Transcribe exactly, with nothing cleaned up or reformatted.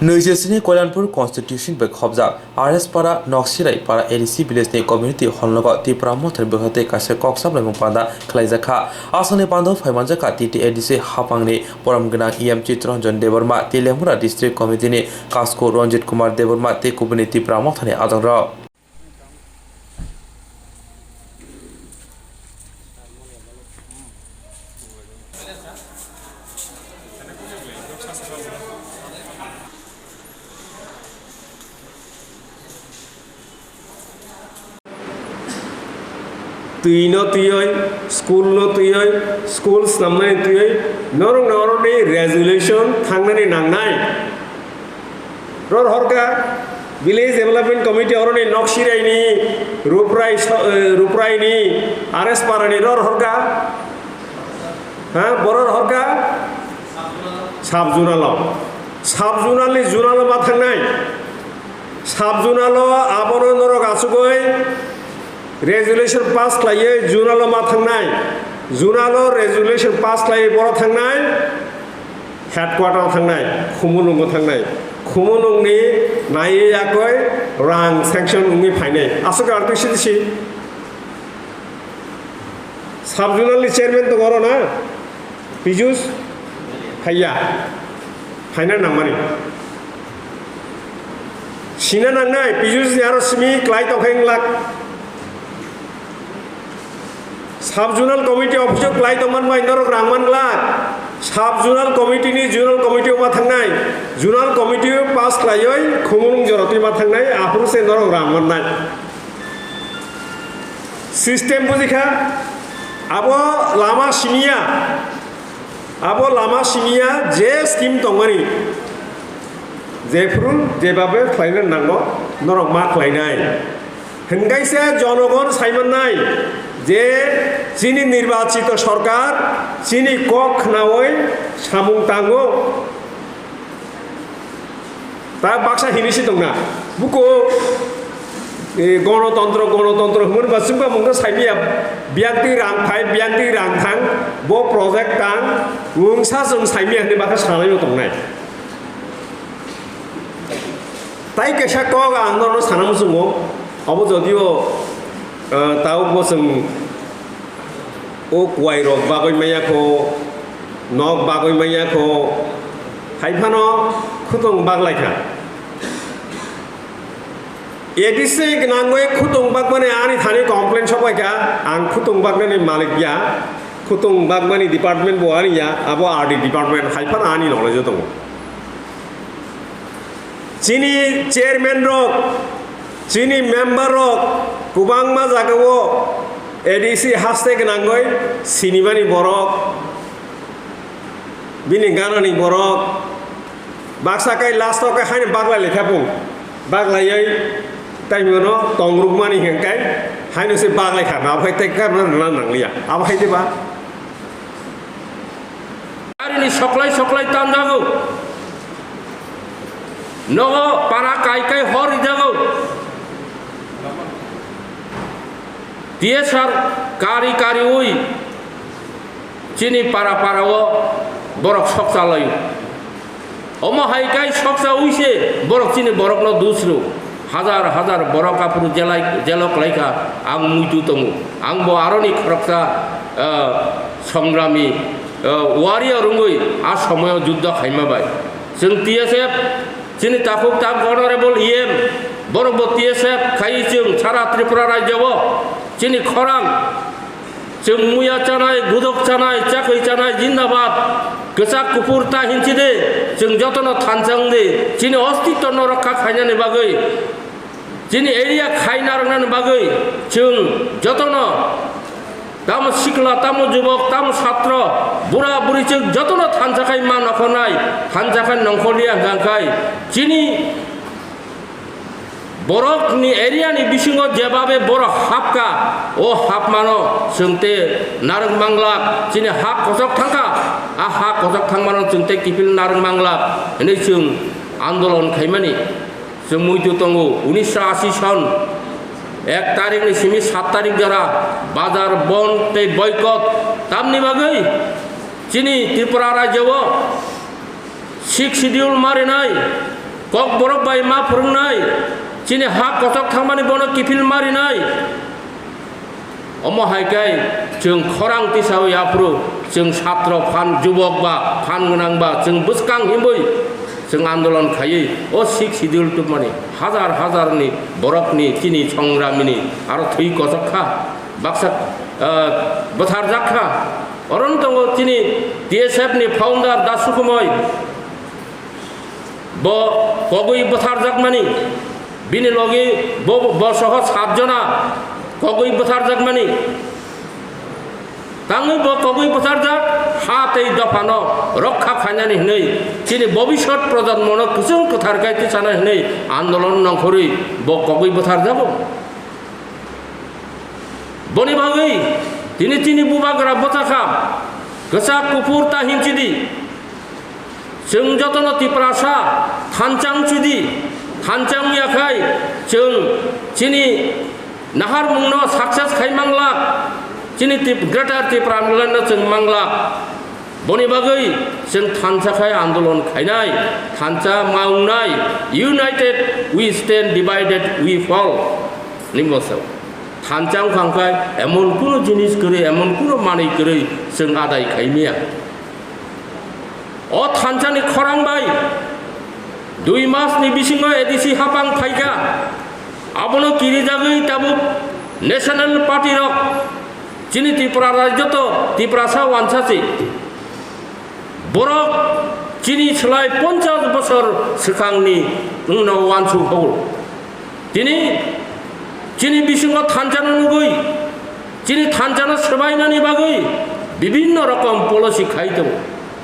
Nwijisni Koilanpur constituency bai khobjak R S Para Noksirai Para A D C village ni community hall nogo Tipra Motha ni bwkha tei kaisa kok saplaimung panda khlaijakha. Aswkni panda phaimanjakha T T A D C haphangni borom gwnang E M Chittaranjan Debbarma tei Lemura District Committee ni Kasku Ranjit Kumar Debbarma tei kubuni Tipra Motha ni ajongrok. Twi no twiwi, school no twiwi, school snamnani twiwi, norok no oroni resolution thangnani nangnai. Ror horka, village development committee oroni Noksirai ni, Ruprai so-, eh, Ruprai ni, R S Para ni ror horka. Ha, boror horka? Sub zonal o. Sub zonal ni zonal o ma thangnai. Sub zonal o abono norok asugoi resolution pass khlaiwi zonal o ma thangnai. Zonal o resolution pass khlaiwi boro thangnai. Headquarter o thangnai, Khumulwngo thangnai. Khumulwngni naiwi yakoi rang sanction wngwi phainai. Aswk R T C D C. Sub zonal ni chairman tongo oro na? Pijus? Haiya. Phaina nangmani. Sina nangnai, Pijus ni aro simi klai tongkha wng lak. Sub zonal committee office o klai tongman bai norok rang man glak. Sub zonal committee ni zonal committee o ma thangnai. Zonal committee o pass khlaiwi Khumulwng jora twi ma thangnai, aphuru se norok rang mannai. System buji kha, abo lama simiya, abo lama simiya je scheme tongmani, jephru jebabe khlaina nango, norok ma khlainai. Hwnkaisa jonogon saimannai je chini nirbachito sorkar chini kok khnaui samung tango. Ta baksa hini si tongna. Buko, e, gonotontro, gonotontro hwnmani ba chwngba mungno saimiya, biyangtwi rang phai, biyangtwi rang thang, bo project tang, wngsa chwng saimiya hwnwi baksa sanai no tongnai. Tai kaisa kok ang norokno sana muchungo, obo jodio, eh, tabukbo chwng o kuwai rok bagwi maya kho, nok bagwi maya kho, hai phano khutong baglai kha. A D C gwnangwi khutong bakmani ani thani complaint sok bai kha, ang khutong baknani malik ya, khutong bakmani department bo ani ya, abo R D department hai phano ani knowledge o tongo. Chini chairman rok, chini member rok kwbangma jagao A D C haste gwnangwi sinimani borok, bini ganani borok, baksa kai last o kai haino baglai lekha pung, baglaiwi taimano tongrukmani hwnkhe haino se baglai kha, abo hai tei kha rwna nangliya, abo hai diba? Arini soklai soklai tanjago. Nogo para kai kai hor rijago. T S R kari kariui chini para para o borok sokcha laio. Omo hai kai sokcha ui se borok chini borok no dusru. Hazar hazar borok aphuru jelai, jelo kwlaikha, ang muitu tongo. Ang bo aroni khoroksa, ah, songrami, ah, warrior wngwi a somoyo juddho khaima bai. Chwng T S F, chini takhuk tak honorable E M, borok bo T S F khai chwng sara Tripura rajyo o chini khorang Chwng muya chanai, gudok chanai, chakwi chanai, jindabad. Kwchak kuphur ta hinchi de, chwng jotono thansa wng di. Chini ostitto no rokha khainani bagwi, chini area khai narwknani bagwi, chwng jotono, tamo sikla, tamo jubok, tamo satro, bura buri chwng jotono thansa khai ma nokhornai, thansa khai nongkhorliya hwnkha khai, chini Borokni area ni bisingo jebabe borok hapka, o hapmano chwng te narwk manglak, chini ha kochok thangkha, a ha kochok thangmano chwng te kiphil narwk manglak hwnwi chwng andolon khaimani. Chwng muitu tongo, unisho ashi son ek tarik ni simi sat tarik jora bazar bond tei boycott tamni bagwi chini Tripura rajyo o Sixth Schedule marinai, Kokborok bai ma phwrwngnai, chini ha kochok thangmani bono kiphil ma rinai. Omo hai khe chwng khorang tisawi aphuru chwng satro phan, jubok ba phan gwnang ba chwng bwskang himwi chwng andolon khaiwi o Sixth Schedule tubmani hajar hajar ni borokni chini songramini aro thwi kochok kha, baksa, ah, bwtharjak kha. Oro wng tongo chini T S F ni founder Da Sukhumoi. Bo kogwi bwtharjakmani, bini logi bo, bo soho sat jona kogwi bwtharjakmani. Tangwi bo kogwi bwtharjak, ha tei dophano rokha khainani hwnwi, chini bobisot projonmono kwchwng kwthar khe tisanai hwnwi andolon nongkhorwi bo kogwi bwtharjago. Boni bagwi tini chini bubagra bwchakha, kwchak kuphur ta hinchidi. Chwng jotono Tiprasa thansa wngchidi, thansa wngya khai chwng chini naharmungno success khai manglak, chini Tip-, Greater Tipraland no chwng manglak. Boni bagwi chwng thansa khai andolon khainai, thansa ma wngnai, united we stand, divided we fall. Ni bosao. Thansa wngkha khai emon kuno jinis kwrwi, emon kuno manwi kwrwi chwng adai khaimya. O thansani khorang bai dui mas ni bisingo A D C hapang phaikha. Abono kirijagwi tabuk National Party rok chini Tripura rajyo to Tiprasa wansa si. Borok chini slai ponchas bosor swkangni wngno wansuk hao. Tini chini bisingo thansano nugwi, chini thansano swbainani bagwi bibinno rokom policy khai tongo.